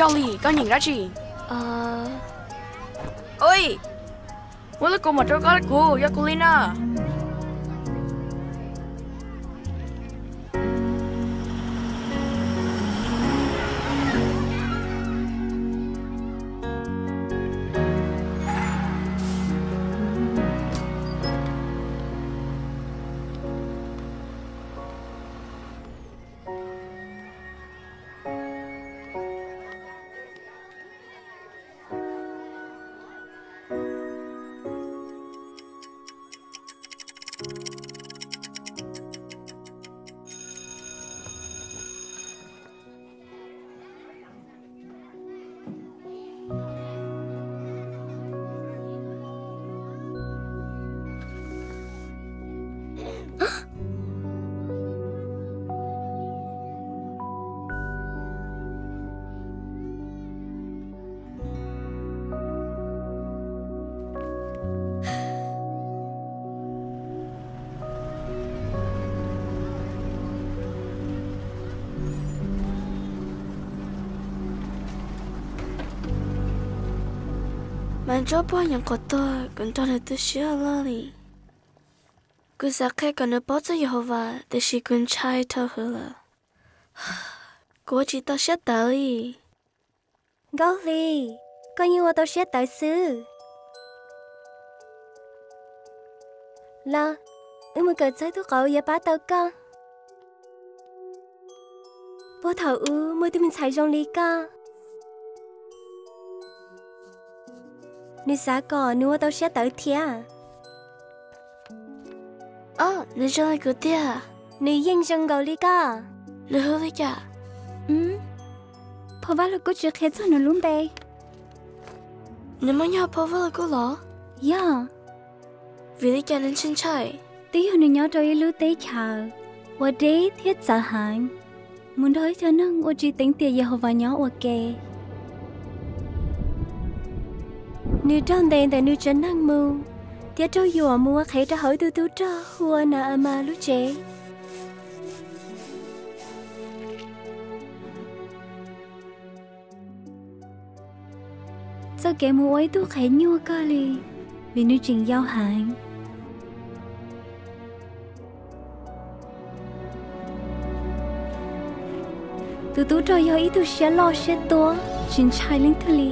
Yog li koj nyeem dab tsi? Ua li, muaj lub kua muag rau koj kuv, yog kuv li na. Mas ntsuab puag nyob qhov tuag, kuv nrog nws tu siab loj li. Kuv xav qhia kom nws paub txog Yehauvas, tiam sis kuv ntshai dhau hwv lawm. Kuv ua tsis tau siab tawv li. Nkauj Hli, koj yeej ua tau siab tawv xwb. Los, wb mus kawm txog tug qauv yuav pab tau koj. Puag thaum ub muaj tug me ntxhais zoo li koj, nws xav kom nws ua tau siab tawv thiab. Ob, nws zoo li kuv tiag. Nws yeej zoo nkaus li koj. Nws hu li cas? Phau Vaj Lug Kub tsis qhia txog nws lub npe. Nws muaj nyob hauv Phau Vaj Lug Kub los? Yog. Vim li cas nws ntshai ntshai? Twb yog nws nyob rau ib lub teb chaws uas deb thiab txawv heev, mus nrog ib co neeg uas tsis teev tiam Yehauvas nyob ua ke. Nws raug ntes ntawm nws tsev neeg mus, thiab raug yuam mus ua qhev rau hauv ib tug tub rog hu ua Naamas lub tsev. Txoj kev mus ua ib tug qhev nyuaj kawg li, vim nws tseem yau heev. Tus tub rog yog ib tug siab loj siab tuab, tsis ntshai leej twg li.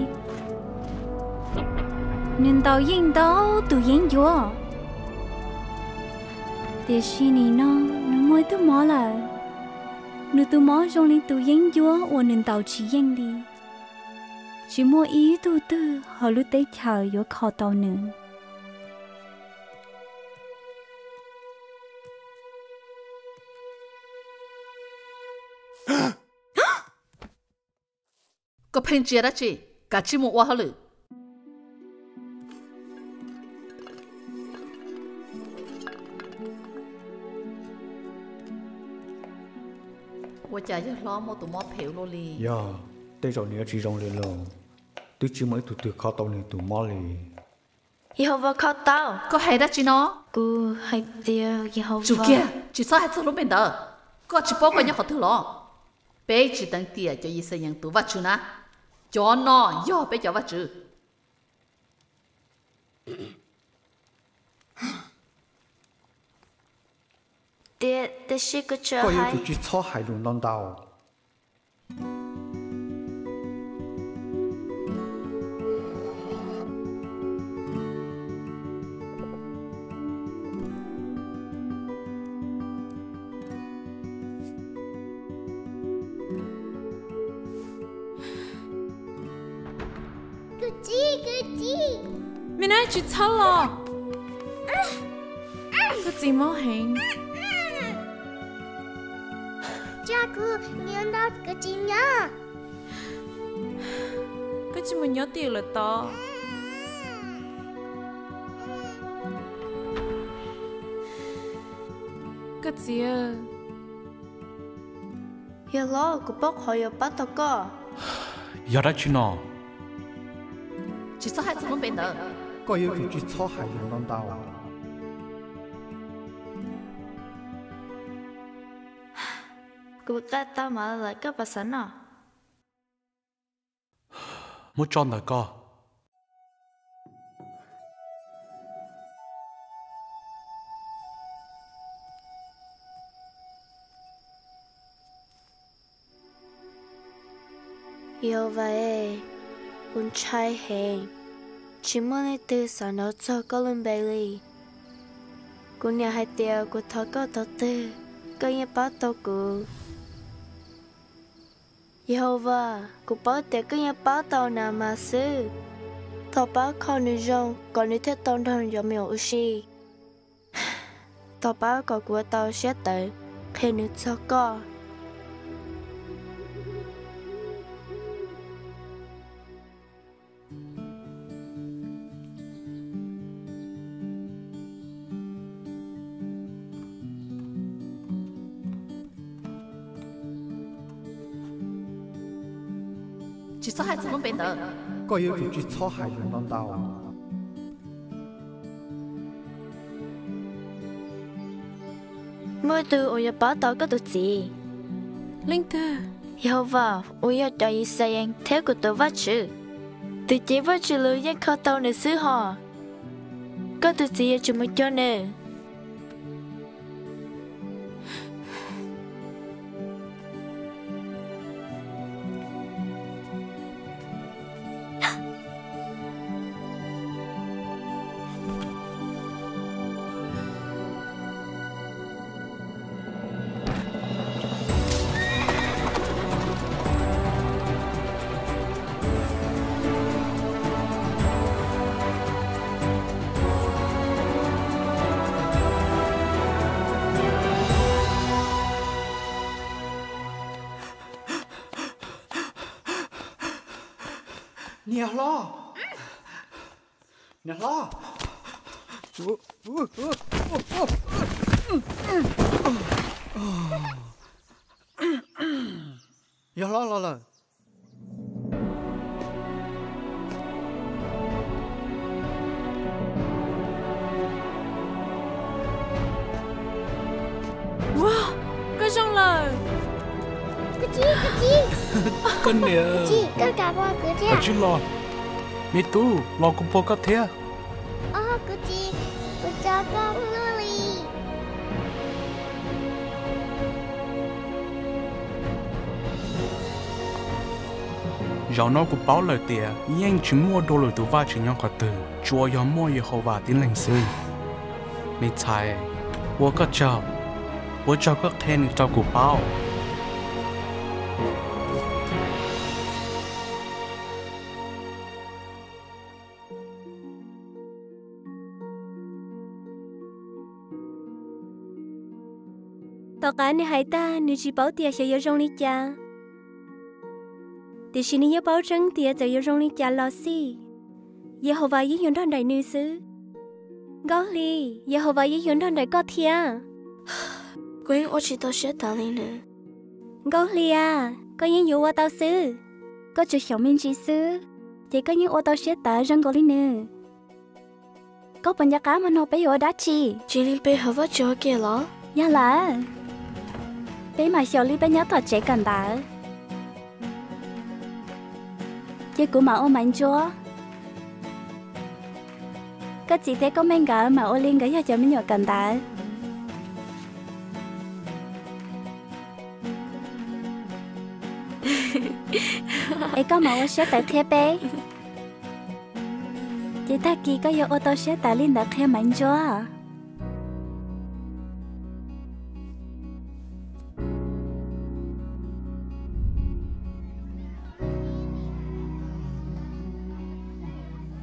Nws ntaus yeej ntau tus yeeb ncuab, tiam sis nim no nws muaj ib tug mob lawm. Nws tus mob zoo li tus yeeb ncuab uas nws ntaus tsis yeej li. Tsis muaj ib tug twg hauv lub teb chaws yuav kho tau nws. Koj pheej ntsia dab tsi? Kav tsij mus ua hauj lwm. Ua cas yawg hlob muaj tus mob phem ua luaj li? Yog, tej zaum nws yuav tsis zoo li lawm. Twb tsis muaj ib tug twg kho tau nws tus mob li. Yehauvas kho tau. Koj hais dab tsi no? Kuv hais tias Yehauvas. Tsum kiag, tsis txhob hais txog lub npe ntawd. Koj tsis paub koj nyob qhov twg los? Peb tsis teev tiam cov Yixalayees tus Vajtswv na. Cov no yog peb cov vaj tswv. Tiam sis kuv tsuas... Koj yuav tsum tsis txhob hais lus ntau ntau. Me nab tsis txhob los. Koj txiv mob heev. Tsa kuv, nyob ntau kuv tsis nyob. Koj tsis mus nyob twj ywm lawm tod. Koj txiv, yawg hlob, kuv paub qhov yuav pab tau koj. Yog dab tsi no? Tsis txhob hais txog lub npe ntawd. Koj yuav tsum tsis txhob hais lus ntau ntau. Kuv qab tau mas lawm, koj puas xav noj? muab tso ntawm ko. Yehauva, kuv ntshai heev, tsis muaj leej twg xav hnov txog koj lub npe li. Kuv niam hais tias kuv thov koj tog twg, koj yeej pab tau kuv. Yehauva, kuv paub tias koj yeej pab tau Naamas xwb. Thov pab kho nws zoo kom nws thiaj tau nrog cov me nyuam ua si. Thov pab kom kuv ua tau siab tawv qhia nws txog koj. Tsis txhob hais txog lub npe ntawd. Koj yuav tsum tsis txhob hais lus no ntau. Muaj ib tug uas yuav pab tau koj tus txiv. Leej twg? Yehauva, uas yog cov Yixalayees thiab kuv tus Vajtswv. Tus cev Vajtswv lus yeej kho tau nws xwb hos. Koj tus txiv yuav tsum mus cuag nws. Niam hlob, niam hlob, yawg hlob los lawm. Ua, koj zoo lawm. Kuv txiv, kuv txiv. Koj niam. Kuv txiv, koj kam pom kuv thiab? Kav tsij los, me tub, los kuv puag koj thiab. Kuv txiv, kuv tso koj luaj li. Zaum no kuv paub lawm tias yeej tsis muaj dua lwm tus vaj tseem nyob qhov twg, tsuas yog muaj Yehauvas tib leeg xwb. Me ntxhais, ua koj tsaug, ua tsaug koj qhia nws rau kuv paub. Tom qab nws hais tag, nws tsis paub tias xyov yuav zoo li cas. Tiam sis nws yeej paub tseeb tias txawm yuav zoo li cas los xij, Yehauvas yeej yuav nrog nraim nws xwb. Nkauj Hli, Yehauvas yeej yuav nrog nraim koj thiab. Kuv yeej ua tsis tau siab tawv li nws. Nkauj Hli a, koj yeej yuav ua tau xwb. Koj tsuas xyaum me ntsis xwb, ces koj yeej ua tau siab tawv zoo nkaus li nws. Koj puas nco qab hmo no peb yuav ua dab tsi? Tsis li peb hawm Vajtswv ua ke los? Yog lawm, peb mam xyaum li peb nyob tom tsev kawm ntawv, ces kuv mam ua Maiv Ntsuab. Koj txiv thiab koj mej nkawd mam ua li nkawd yog cov me nyuam kawm ntawv, es koj mam ua siab tawv qhia peb, ces tag kis koj yuav ua tau siab tawv li ntawd qhia Maiv Ntsuab.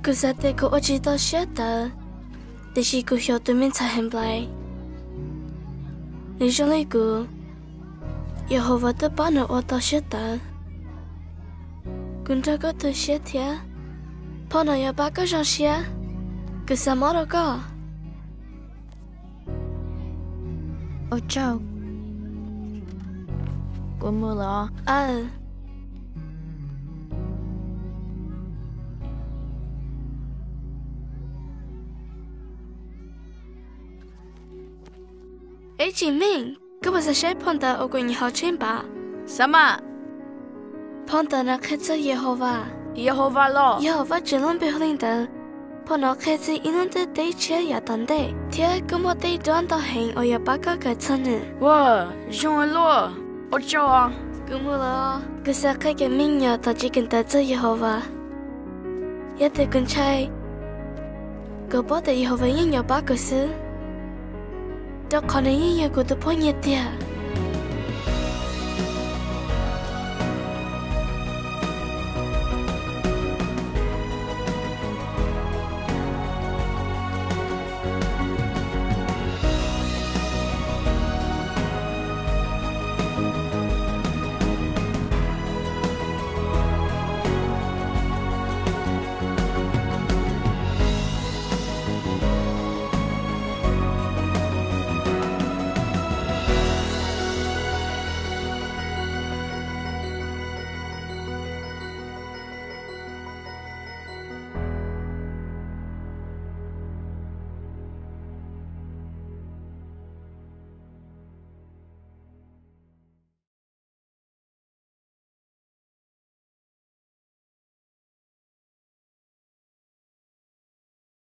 Kuv xav tias kuv ua tsis tau siab tawv, tiam sis kuv xyaum tus me ntxhais Henplais, nws zoo li kuv, Yehauvas twb pab nws ua tau siab tawv. Kuv nrog koj tu siab thiab, phau no yuav pab koj zoo siab. Kuv xav mob rau koj. Ua tsaug. Kuv mus los? Aw. Ib tsis meej, koj puas xav saib phau ntawv uas kuv nyeem hauv tsheej npam? Xav mas. Phau ntawv no qhia txog Yehauvas. Yehauvas los? Yog Vajtswv lub npe hu li ntawd. Phau no qhia txog ib lub ntiaj teb tshiab yav tom ntej, thiab kuj muaj tej duab ntau heev uas yuav pab koj kawm txog nws. Ua, zoo ua luaj, ua tsaug. Kuv mus lawm. Kuv xav qhia kev me nyuam tom tsev kawm ntawv txog Yehauvas. Yog tias kuv ntshai, kuv paub tias Yehauvas yeej yuav pab kuv xwb, rau qhov nws yeej yog kuv tus poj niam tiag.